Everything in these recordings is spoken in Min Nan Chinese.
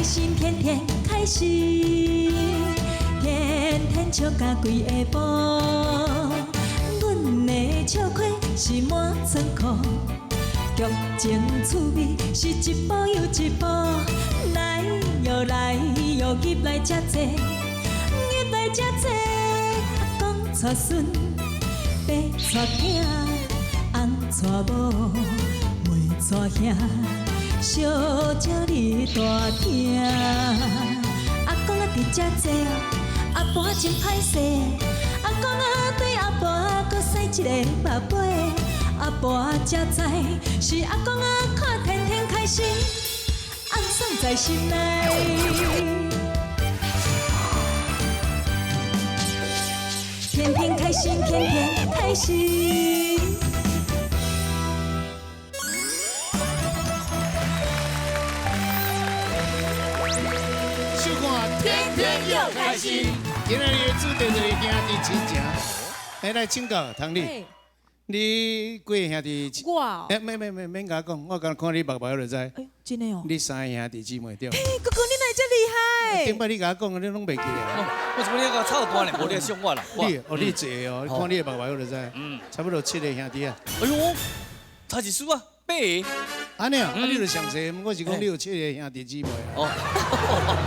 開心，天天開心，天天笑甲規下晡。阮的笑虧是滿倉庫，劇情趣味是一步又一步。來喲來喲，入來遮濟，入來遮濟。阿公娶孫，爸娶囝，翁娶某，妹娶兄。小鸟你大听，阿公啊伫遮坐，阿婆真歹势。阿公啊對阿婆閣使一個目尾，阿婆才知是阿公啊看天天開心，暗爽在心內。天天開心，天天開心。收看天天又開心。今仔日的主題就是兄弟親情。哎，來請教唐麗，你幾個兄弟？我。哎，免免免免共我講，我剛看你目目就知。哎，真的哦。你三個兄弟姊妹對？嘿，哥哥你哪會這厲害？頂擺你共我講，你攏袂記得。我怎麼你個臭大呢？無你傷我啦。你哦，你濟哦，你看你的目目就知。嗯。差不多七個兄弟啊。哎呦，差一輸啊，八個。按呢啊，你就上濟，我是講你有七個兄弟姊妹。哦，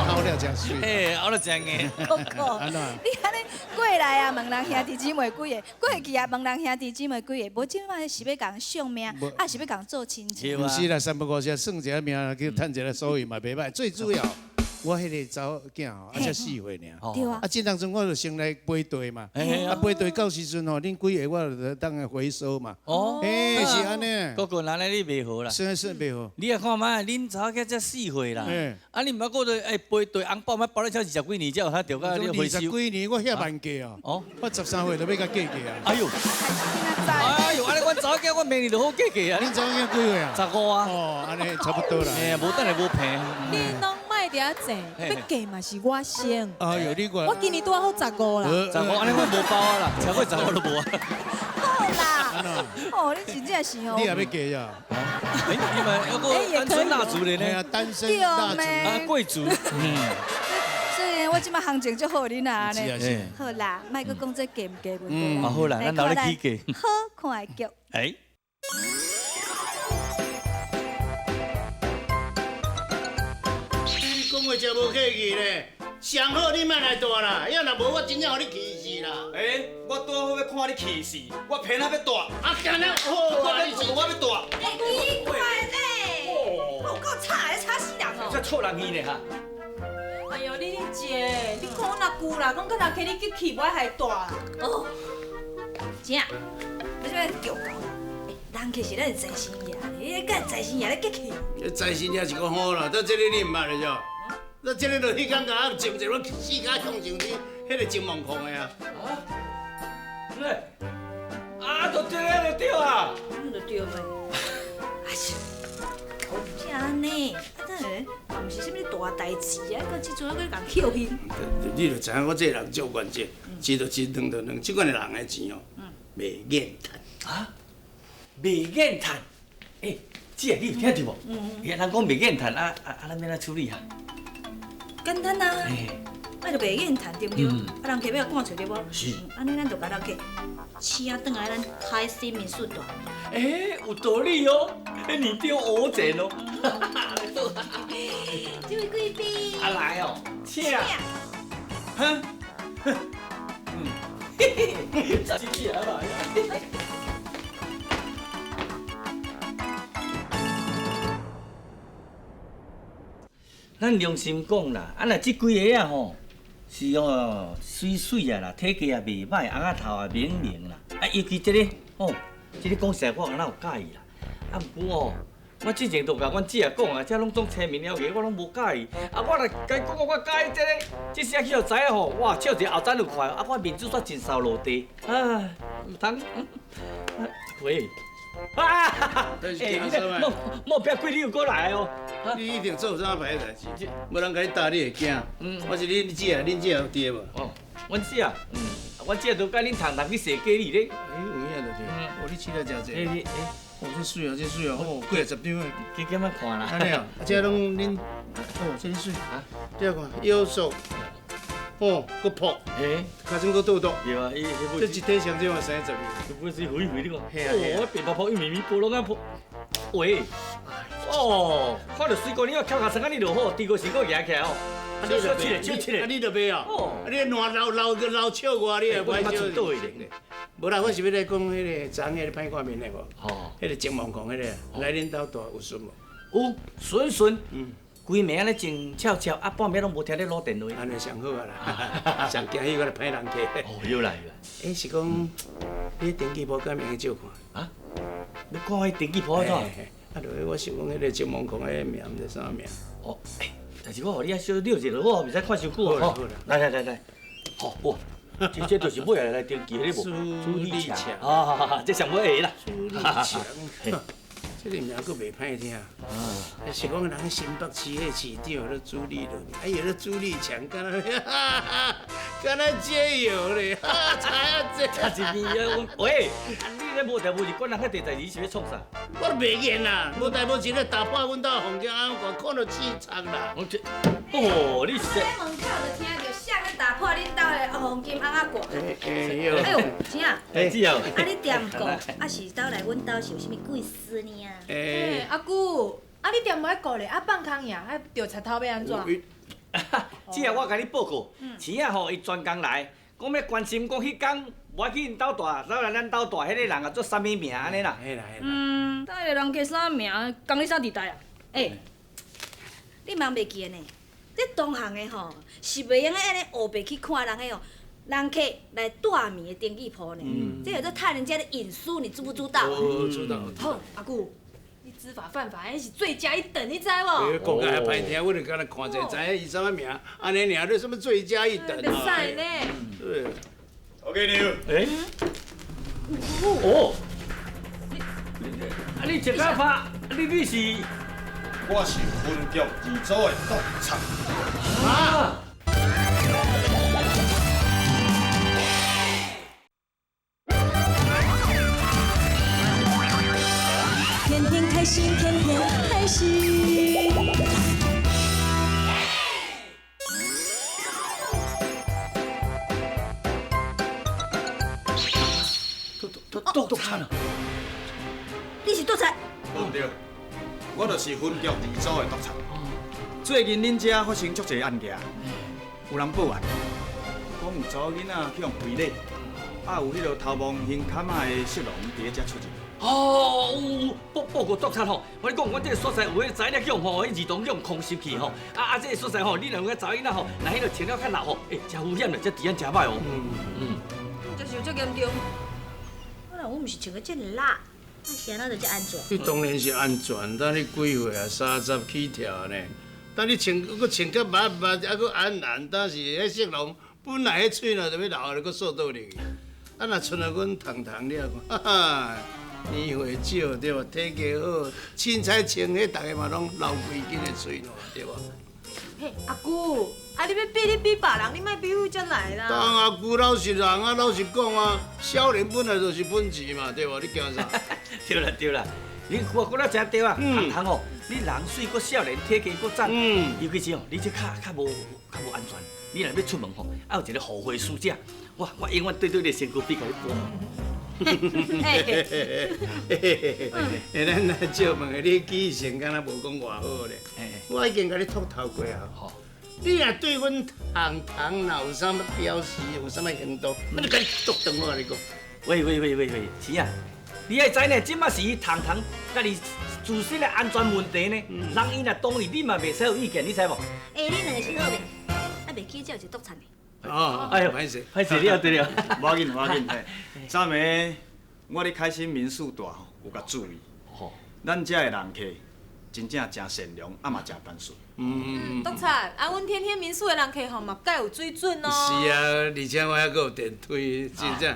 拗了真媠。嘿，拗了真硬。哥哥，你按呢過來啊，問人兄弟姊妹幾個？過去啊，問人兄弟姊妹幾個？無這擺是欲共相命，啊是欲共做親戚？毋是啦，三不五時算一下命，去趁一下所謂嘛袂䆀。最主要，我彼个查某囝吼，啊才4歲爾。對啊。啊，這當陣我就先來排隊嘛。啊，排隊到時陣吼，恁幾個我就當來回收嘛。哦。欸，是按呢。哥哥，那呢你袂好啦。算算袂好。你也看覓，恁查某囝才四歲啦。啊，你毋捌過來哎排隊紅包，包了超20幾年才有法著甲你回收。20幾年我遐慢過哦。哦。我13歲就欲共嫁過啊。哎呦。哎呦，按呢阮查某囝，我明年就好嫁過啊。恁查某囝幾歲啊？15啊。哦，按呢差不多啦。嘿，無等下無平。你攏莫佇遐坐，欲嫁嘛是我先。哎呦，你我我今年拄好15啦。15，按呢我無包啊啦，超過15都無啊。好啦，哦，你真正是哦。你也欲嫁呀？哎，你們要個單身蠟燭的呢？單身蠟燭啊，貴族。嗯。雖然我這擺行情足好，你若按呢？好啦，莫閣講這嫁毋嫁問題啦。好啦，咱留咧起價。好看的劇。哎。講話真無客氣咧，上好你莫來帶啦，要若無我真正予你氣死啦。欸，我拄好欲看你氣死，我偏仔欲帶。啊，干焦好啊，我欲帶。欸，奇怪咧，有夠吵的，吵死人哦。這臭人耳咧哈。哎呦，你姐，你看我若久啦，講甲人客你激氣，無愛害帶啦。哦，姐，我這欲叫交。人客是咱的財神爺，你敢財神爺咧激氣？財神爺是講好啦，但這個你毋捌的唓。那這個就彼工共我站坐，我四跤向上去，彼个真梦空的啊！啊？对，啊，就這个就對啊。嗯，就對咩？哎呀，搞啥按呢？啊，真的，嘛毋是啥物大代誌啊，閣這陣閣共扣還。你就知影我這個人足原則，錢就錢，卵就卵，這款的人的錢哦，袂厭趁。啊？袂厭趁？欸，姐，你有聽著無？嗯。人講袂厭趁，啊啊啊，咱欲按怎處理啊？簡單啊，莫就袂厭趁對毋對？啊，人客欲趕揣對無？是。按呢咱就共人客請轉來咱開心民宿住。欸，有道理哦，欸，你對烏錢哦。這位貴賓。啊來哦，請。哼，嗯，嘿嘿，真正來。咱良心講啦，啊若這幾个啊吼，是哦媠媠啊啦，體格也袂䆀，尪仔頭也明明啦，啊尤其這个吼，這个講實在我敢若有佮意啦，啊毋過哦，我之前就共阮姊仔講啊，這攏總青面獠牙，我攏無佮意，啊我若共伊講我佮意這個，這時去予知影吼，哇笑一个後層就快，啊我面子煞真梢落地，啊毋通，喂。啊！欸，莫莫别鬼，你又過來哦！你一定做啥歹代誌，無人共你打你會驚。嗯，我是恁姊啊，恁姊有佇無？哦，阮姊啊，嗯，阮姊都佮恁同同去踅街裡咧。欸，有影就對。哦，你試了誠濟。欸欸，哦，這媠啊，這媠啊，哦，幾若十張啊。加減仔看啦。按呢啊，這攏恁，哦，這媠啊，這看腰束，哦，閣朴，尻川閣倒倒。對啊，伊這一體上這嘛30二。這本是肥肥你看。嘿啊嘿啊哦，白泡泡一米米波攏啊破。喂，哦，看著水果，你看翘甲床仔你就好，第二时阁举起来哦。你小七个，小七个。啊，你就袂哦？啊，你烂老老个老笑我，你也我歹笑。出倒位咧。无啦，我是欲来讲彼个昨昏彼个歹看面的无？哦。彼个郑梦狂彼个，来恁兜住有顺无？有顺顺。规暝按呢静悄悄，啊半暝拢无听咧落电话。按呢上好啊啦，上惊喜我来歹人客。哦，又来又来。欸，是讲你登记簿敢会用借看？啊？你看彼登记簿按怎？啊，就我想讲彼个郑梦狂彼个名，毋知啥名。哦，欸，但是我予你遐小溜一下，我袂使看伤久哦。来来来来，好哇，这就是尾仔来登记，彼无？朱立强。啊，这上尾下啦。朱立强。这个名阁袂歹听，是讲人新北市彼市长咧朱立伦，哎呀，咧朱立强，敢若敢若解药咧，知影这。差一边啊！喂，你咧无代无志管人遐地代志，是欲创啥？我都袂言啦，无代无志咧打破阮兜房间，啊，我看到气惨啦。我这，哦，你是。在门口就听著谁咧打破恁兜的黄金甕仔挂。哎哎呦，钱啊！哎，姐啊！啊，你踮顾，啊是走来阮兜是有啥物贵事呢？欸，阿姑，啊你踮无爱顾咧，啊放空呀，啊著贼头欲按怎？姐啊，我共你报告，钱仔吼，伊专工来，讲欲关心，讲彼工无爱去𪜶兜住，走来咱兜住，彼个人啊做啥物名按呢啦？嘿啦嘿啦。嗯，彼个人叫啥名？仝你啥时代啊？欸，你茫袂记得呢？这同行的吼，是袂用得按呢乌白去看人的哦，人客来住暝的登记簿呢。这叫做探人家的隐私，你知不知道？我知道。好，阿姑，你知法犯法，彼是罪加一等，你知无？讲甲遐歹听，我就敢若看者知影伊啥物名，按呢尔，你啥物罪加一等啊？袂使呢。对。我给你。欸。哦。啊，你一家拍，你是？我是分局二组的督察。啊！天天开心，天天开心。督察啊！你是督察？无对，我就是分局二组的督察。最近恁遮发生足济案件，有人报案，讲有查某囡仔去予非礼，啊有彼个头毛胸坎仔的色狼伫咧遮出入。哦，有报告督察吼，我跟你讲，阮这个所在有彼个查某囡仔吼，彼儿童去予空袭去吼，啊这个所在吼，你若有个查某囡仔吼，若彼个穿了较老吼，欸，真危险嘞，这治安真歹哦。嗯。这是有这严重？我啦，我毋是穿个这么辣，啊是按怎就这安全？你当然是安全，但你几岁啊？30起跳呢？但你穿阁穿甲密密，啊阁安然，但是彼色狼本来彼喙若就欲流，阁缩倒入去。啊，若賰阮糖糖，你看，哈哈，年岁少对无？体格好，凊彩穿彼，逐个嘛拢流规斤的喙澜对无？嘿，阿姑，啊你欲比你比别人，你莫比阮遮来啦。当阿姑老实人啊，老实讲啊，少年本来就是本钱嘛，对无？你惊啥？对啦对啦，你我讲得真对啊，糖糖哦，你人媠阁少年，体格阁赞，尤其是哦，你这较无安全，你若欲出门吼，啊有一个护花使者，我永远对对你的身躯边共你保。欸，咱来借问下，你记性敢若无讲偌好咧？我已经共你托头过啊。你若对阮糖糖若有啥物表示，有啥物行动，我就共你剁断我共你讲。喂喂喂喂喂，是啊，你爱知呢，这马是伊糖糖家己自身的安全问题呢。人伊若同意，你嘛袂使有意见，你知无？欸，你两个是好袂？啊，袂记这有一个督察呢。哦，哎呦，歹势，歹势，你也对了。无要紧，无要紧。昨暝我咧开心民宿住吼，有共注意。咱遮的人客真正诚善良，啊嘛诚单纯。督察，啊，阮天天民宿的人客吼嘛盖有水准哦。是啊，而且我还阁有电梯，真正。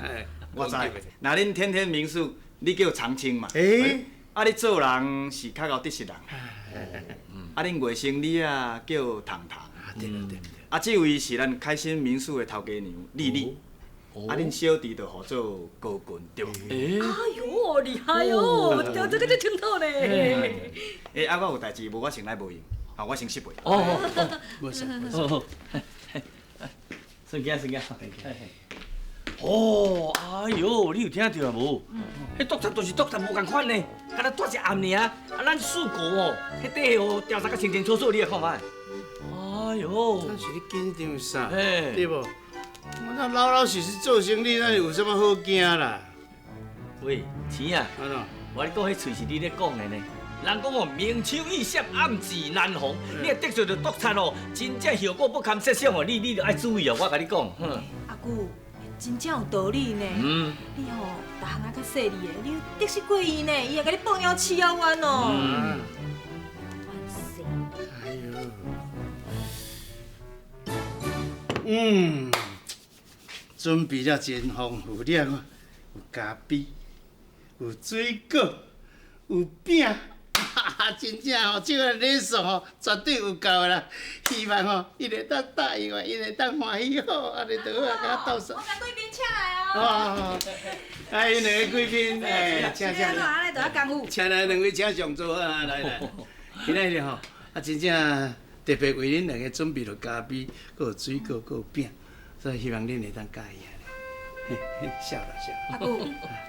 我知。若恁天天民宿，你叫长青嘛？欸。啊，你做人是较𠢕得实人。啊，恁外甥女仔叫糖糖。对对对。啊，这位是咱开心民宿的头家娘丽丽。啊，恁小弟就号做高群，对无？哎呦，哦，厉害哦，调这个就清楚咧。欸，啊，我有代志，无我先来无闲，好，我先失陪。哦哦，无事，无事。哦，顺行顺行。哦，哎哟，你有听著无？彼督察就是督察无仝款呢，敢若蹛一暗尔。啊，咱四国哦，彼底哦调查甲清清楚楚，你来看觅。哎哟，咱是咧紧张啥？嘿对无？我那老老实实做生意，咱有啥物好惊啦？喂，钱啊，按怎？我咧讲彼喙是你咧讲的呢。人讲哦，明枪易设，暗箭难防。你若得罪著督察哦，真正后果不堪设想哦。你著爱注意哦，我共你讲。哼。阿舅，真正有道理呢。嗯。你吼，逐项仔较细腻的，你有得失过伊呢，伊会共你报鸟饲仔冤哦。嗯。哎呦。嗯，准备了真丰富，你看有咖啡，有水果，有饼，哈哈，真正吼，这个礼数吼，绝对有够的啦。希望吼，伊会当答应我，伊会当欢喜好，按呢就好啊，共我斗相。我共贵宾请来哦。哦，哎，𪜶两个贵宾，哎，请请。按呢就较功夫。请来两位请上座啊，来来。今仔日吼，啊，真正特别为恁两个准备了咖啡，阁有水果，阁有饼，所以希望恁会当佮意。笑啦笑。阿舅，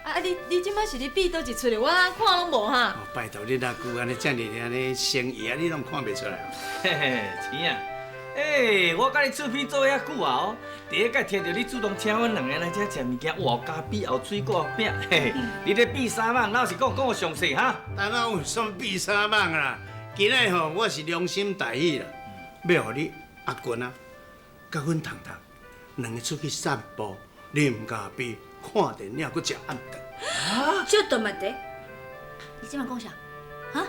啊你这摆是咧比佗一出的，我看拢无哈。拜托你阿舅按呢遮尔按呢诚意啊，你拢看袂出来。嘿嘿，钱啊，欸，我佮你厝边做遐久啊哦，第一摆听著你主动请阮两个来遮食物件，哇，咖啡，有水果，饼，嘿嘿，你咧比啥蠓？老实讲，讲予详细哈。哪有啥比啥蠓啦？今仔吼，我是良心大喜啦，欲予你阿群啊，佮阮彤彤两个出去散步。啉咖啡、看电影、阁食暗顿。啊！这都问题，你这摆讲啥？哈？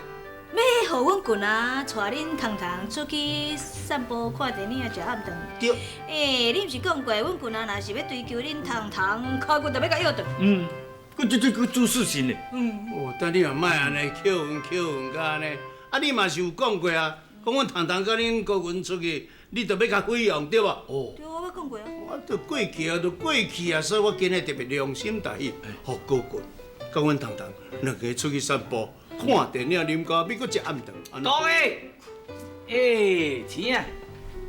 欲予阮群啊，带恁彤彤出去散步、看电影、食暗顿？对。欸，你毋是讲过，阮群啊，若是欲追求恁彤彤，尻骨就欲共约断。嗯。阁这这阁做事情呢。嗯。哦，但你嘛莫按呢，扣分扣分甲按呢。啊，你嘛是有讲过啊，讲阮彤彤佮恁高云出去，你就欲共毁容，对无？哦。对，我讲过啊。我都过去啊，都过去啊，所以我今日特别良心大喜，予高云佮阮彤彤两个出去散步、看电影、啉咖啡，阁食暗顿。同意。欸，钱啊！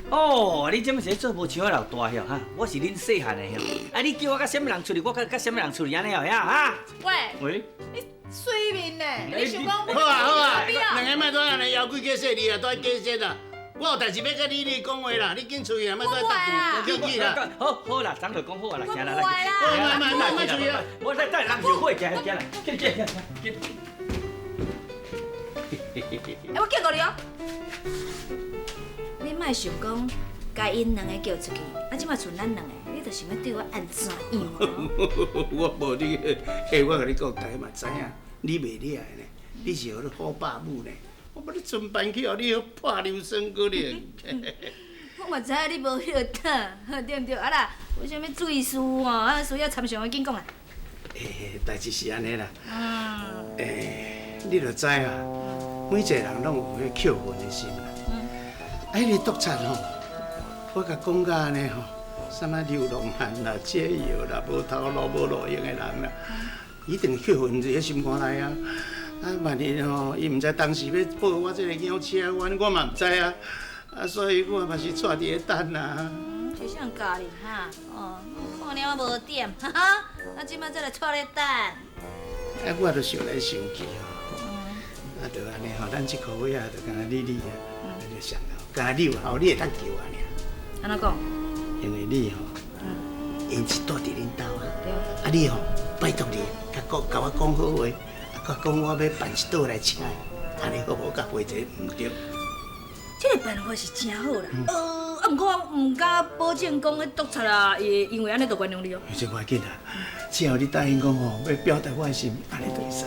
哦，你这么是咧做无像我老大晓哈？我是恁细汉的晓。啊，你叫我佮啥物人出去，我佮啥物人出去按呢晓哈？喂。喂。你水面呢？你想讲？好啊好啊，两个莫拄按呢枵鬼假细腻啊，拄爱假说啊。我有代志欲佮你讲话啦，你紧出去啦，莫再搭句，去去啦。好，好啦，昨就讲好啊啦，行啦来。莫莫莫莫出去啦！我等等人后悔，行行啦，紧紧行紧。欸，我警告你哦，你莫想讲，共𪜶两个叫出去，啊，这摆賰咱两个，你就想欲对我按怎样哦？我无你，欸，我共你讲，大家嘛知影，你袂掠的呢，你是予你虎爸母呢。我欲你存办去，予你泼硫酸过咧。我嘛知影你无歇胆，对毋对？啊啦，有啥物注意事吼，啊需要参详的，紧讲来。欸，代志是按呢啦。嗯。欸，你就知啊，每一个人拢有彼扣分的心啦。嗯。啊，彼个督察吼，我共讲甲按呢吼，啥物流浪汉啦、借药啦、无头路、无路用的人啦，一定扣分伫彼心肝内啊。啊，万一吼，伊毋知当时欲报我这个鸟车冤，我嘛毋知啊。啊，所以我嘛是跩伫咧等啊。是啥人教你哈？哦，看了无点，哈哈。啊，这摆再来跩咧等。啊，我就想来想去吼，啊，就按呢吼，咱这箍尾仔就敢若你你啊，就上好，敢若你有效，你会当救我尔。按怎讲？因为你吼，𪜶是住伫恁兜啊。啊，你吼，拜托你，共讲，共我讲好话。我讲我欲办一桌来请，按呢好无？佮回一个毋对。这个办法是真好啦。啊，毋过我毋敢保证讲彼督察啊，会因为按呢就原谅你哦。这无要紧啦，只要你答应讲吼，欲表达我的心，按呢就会使。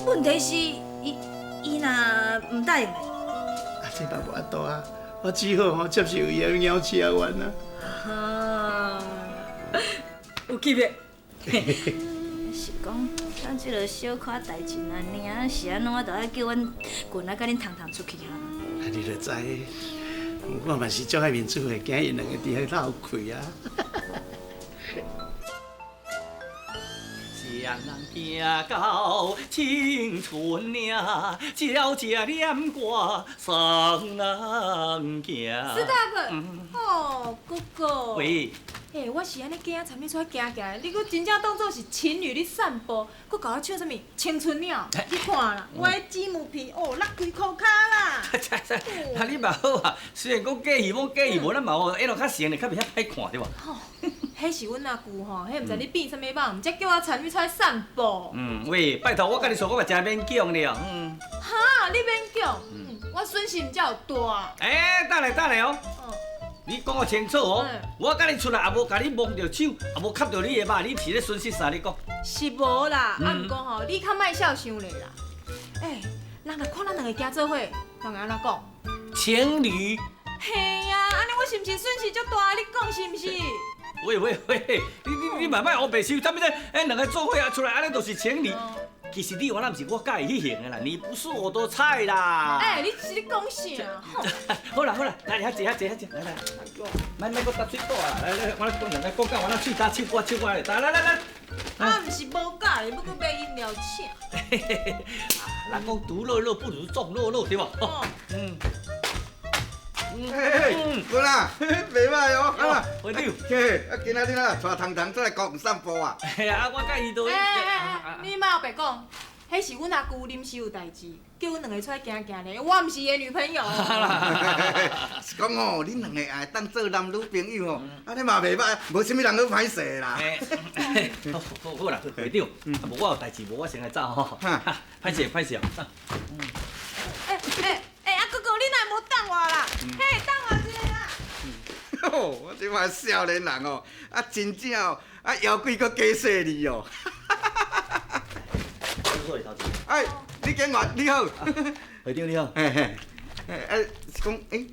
问题是，伊伊若毋答应咧？啊，这嘛无法度啊，我只好吼接受伊的鸟车冤啊。啊，有区别。是讲，咱这个小可代志尔，是按怎我就爱叫阮群仔佮恁彤彤出去哈。啊，你就知，我嘛是足爱面子的，惊𪜶两个伫遐闹开啊。是人行到青春岭，鸟食念歌送人行。 Stop！哦，哥哥。喂。欸，我是按呢惊参你出来行行，你阁真正当做是情侣咧散步，阁共我唱啥物青春鸟？你看啦，我的鸡母皮哦，落规箍跤啦。啊，你嘛好啊，虽然讲假戏罔假戏，无咱嘛有演落较成，较袂遐歹看对无？吼，彼是阮阿舅吼，彼毋知咧变啥物梦，才叫我参你出来散步。嗯，喂，拜托我佮你说，我嘛真勉强了。嗯。哈，你勉强？嗯，我损失才有大。欸，等下等下哦。你讲个清楚哦，我佮你出来也无共你摸著手，也无磕著你的肉，你是咧损失啥？你讲。是无啦，啊，毋过吼，你较莫笑伤咧啦。欸，人若看咱两个行做伙，人会按怎讲？情侣。嘿啊，按呢我是毋是损失足大？你讲是毋是？喂喂喂，你嘛莫乌白想，啥物这？欸，两个做伙啊出来，按呢就是情侣。其实你原来毋是我佮意彼型的啦，你不是我的菜啦。欸，你是咧讲啥？好啦好啦，来遐坐遐坐遐坐，来来，莫莫阁搭喙鼓啊！来来，我来讲两个讲到我那喙焦手歌手歌咧，来来来来。啊，毋是无佮意，要阁买饮料请。人讲独乐乐不如众乐乐，对无？嗯。嘿嘿，无啦，袂歹哦，啊，会长，嘿，啊，今仔日啊，带彤彤出来公园散步啊。嘿啊，我佮伊都。欸欸欸，你莫乌白讲，彼是阮阿舅临时有代志，叫阮两个出来行行咧，我毋是伊的女朋友。是讲哦，恁两个也会当做男女朋友哦，按呢嘛袂歹，无啥物人好歹势啦。好，好，好啦，会长，无我有代志，无我先来走吼。歹势，歹势哦。欸欸欸，啊哥哥，你哪无等我啦？嘿，等我一下啦。吼，我这摆少年人哦，啊真正哦，啊妖怪阁加细腻哦。哎，李警员你好。会长你好。嘿嘿，哎，是讲欸，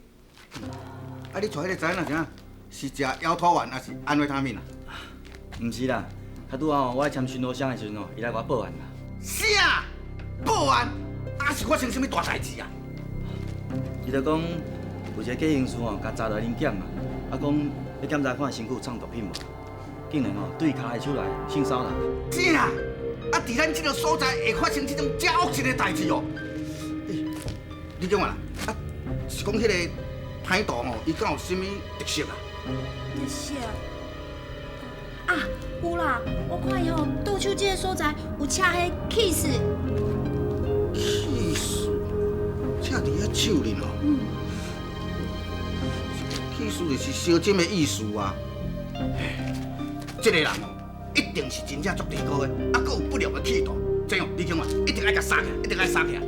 啊你带彼个查某囝啥？是食摇头丸还是安非他命啊？毋是啦，较拄仔吼，我咧签巡逻箱的时阵吼，伊来共我报案啦。啥？报案？啊是发生啥物大代志啊？伊就讲有一个假刑事吼，共查来临检嘛，啊讲欲检查看身躯有藏毒品无，竟然吼对跤的手来性骚扰。啥？啊，伫咱这个所在会发生这种遮恶质的代志哦？欸，李警员啊，啊是讲彼个歹徒吼，伊敢有啥物特色啊？特色？啊，有啦，我看伊吼倒手这个所在有车彼 kiss。 kiss，车伫遐手里哦。嗯。kiss 就是相亲的意思啊。这个人哦，一定是真正足大哥的，啊，阁有不良的企图。这样，李警员一定爱共杀起来，一定爱杀起来。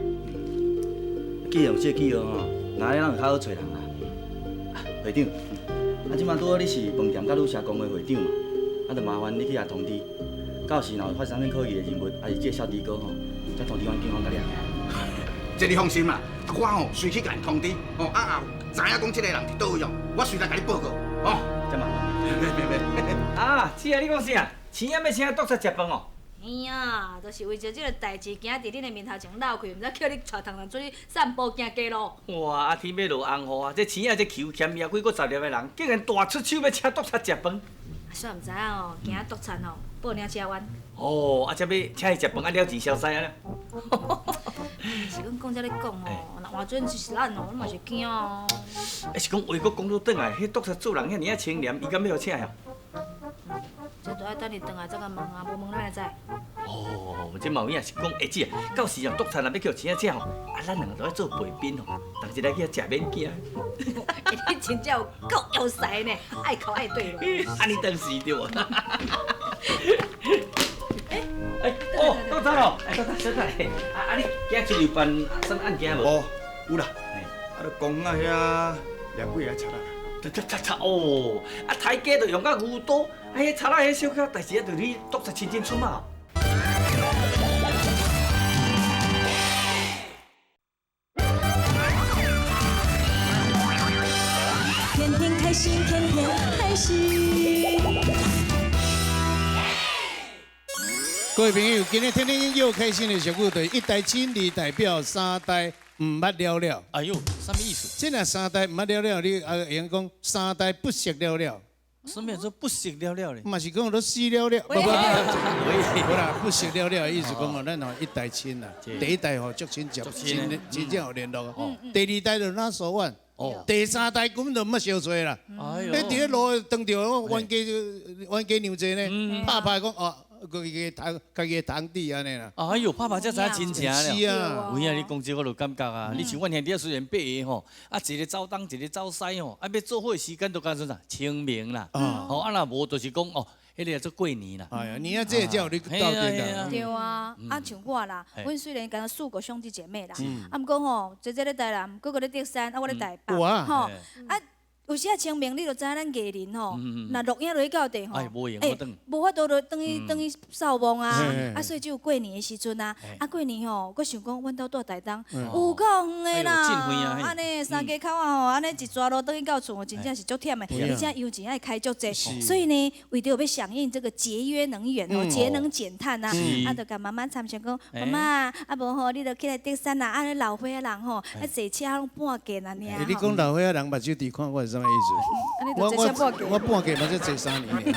记用这记号吼，哪里咱会较好揣人啦？会长，啊，这摆拄好你是饭店佮旅社公会会长嘛，啊，就麻烦你去遐通知，到时若有发生啥物可疑的人物，还是这个小猪哥吼，才通知阮警方共掠起来。这你放心啦，啊，我吼随去共𪜶通知，吼啊也知影讲这个人伫佗位哦，我随来共你报告，吼。这嘛。袂袂袂。啊，姊啊，你讲啥？钱仔欲请督察食饭哦？嘿啊，就是为著这个代志，今仔伫恁的面头前闹开，毋知叫你带彤彤出去散步行街路。哇，啊天欲落红雨啊！这钱仔这求签也几过十粒的人，竟然大出手欲请督察食饭。煞毋知影哦，今仔督察吼报领车冤。哦，啊，这欲请伊食饭，啊了钱消灾啊。是讲讲这咧讲哦，若换转是咱哦，咱嘛是惊哦。欸，是讲话阁讲倒转来，彼督察做人遐尔仔清廉，伊敢欲予请哦？这都爱等伊转来才共问啊，无问咱会知。哦，这嘛有影是讲，欸姊啊，到时哦，督察若欲叫钱仔请吼，啊，咱两个都爱做陪宾吼，同齐来去遐食免惊。欸，你真正有够枵狮呢，爱哭爱对咯。按呢当时对无？欸欸，哦，督察哦，欸，督察，督察，啊啊，你今日出去办啥物案件无？哦，有啦，啊，就公仔遐掠几个贼仔。贼贼贼哦！啊，刣鸡就用甲牛刀，啊，彼贼仔彼小可代志啊，就你督察亲自出马。天天开心，天天开心。各位朋友，今日天天又开心的小故事，一代亲，二代表，三代毋捌了了。哎呦，啥物意思？这若三代毋捌了了，你啊会用讲三代不识了了。什麼叫做不食了了咧？嘛是講都死了了，不不不，無啦，不食了了的意思講哦，咱吼一代親啊，第一代吼足親接，真真正有聯絡。第二代就哪疏遠，第三代根本就毋捌相揣啦。你佇咧路當著冤家冤家娘濟呢，拍拍講哦，家己的堂家己的堂弟按呢啦。哎呦，拍拍才知影親情了。是啊。有影你講這我就感覺啊，你像阮兄弟雖然八个吼，啊一个走東，一個走西吼，啊欲做伙時間都敢說啥清明啦，吼啊若無就是講哦，彼个做過年啦。哎呀，年仔這才有你鬥陣啦。對啊，啊像我啦，阮雖然敢若四個兄弟姐妹啦，啊毋過吼，姐姐咧台南，哥哥咧竹山，啊我咧台北，吼啊。有時啊清明，你就知影咱藝人吼，若錄影落去到地吼，無法度落轉去轉去掃墓啊，啊所以只有過年的時陣啊，啊過年吼，閣想講阮兜住台東，有夠遠的啦，按呢三家口仔吼，按呢一逝路轉去到厝吼，真正是足忝的，而且油錢愛開足濟，所以呢，為著欲響應這個節約能源哦，節能減碳啊，啊就共媽媽參詳講，媽媽啊無吼，你著起來竹山啊，按呢老歲仔人吼，啊坐車攏半價爾。你講老歲仔人目睭佇看我是啥物意思？我半價嘛才坐3年。你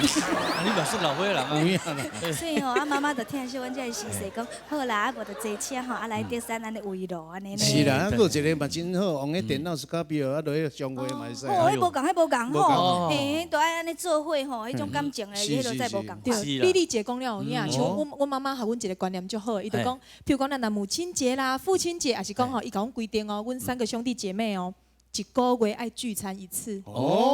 嘛是老歲仔人啊？有影啦。所以吼，啊媽媽就聽說阮這个時勢講，好啦，啊無就坐車吼，啊來竹山按呢圍路按呢。是啦，啊閣有一個嘛真好，用彼電腦斯卡比啊落去上會嘛會使。哦，彼無仝，彼無仝吼，嘿，都愛按呢做伙吼，彼種感情的，彼落再無仝。對，麗麗姐講了有影，像阮媽媽予阮一個觀念足好，伊就講，譬如講咱若母親節啦、父親節，也是講吼，伊共阮規定哦，阮三個兄弟姐妹哦。一個月愛聚餐一次，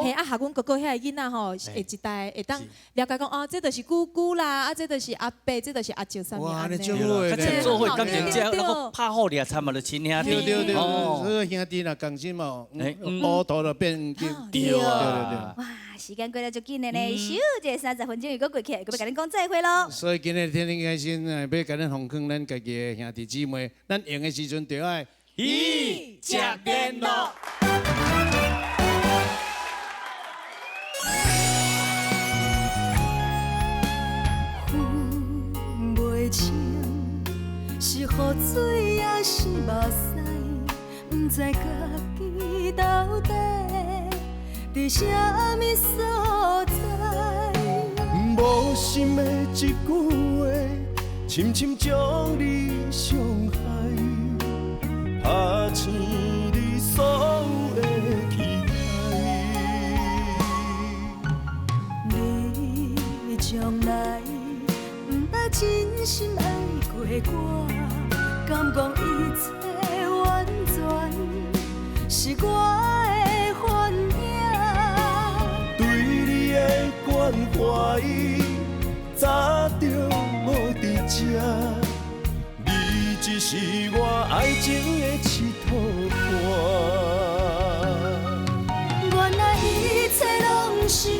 嘿啊，予阮哥哥遐个囡仔吼，會一代會當了解講哦，這就是姑姑啦，啊，這就是阿伯，這就是阿舅啥物按呢。較濟做伙感情這，那個拍好掠餐嘛，就親兄弟。對對對，所以兄弟若仝心哦，烏頭就變金。對啊。哇，時間過得足緊的呢，咻，這30分鐘又閣過去，閣欲共恁講再會囉。所以今日天天開心，欲共恁分享咱家己的兄弟姊妹，咱閒的時陣就愛伊食電腦。分袂清是雨水抑是目屎，毋知家己到底佇啥物所在。無心的一句話，深深將你傷害，拍醒你所有的期待。你從來毋捌真心愛過我，敢講一切完全是我的幻影。對你的關懷早就無佇這，你只是我愛情的佚佗伴。原來一切攏是夢。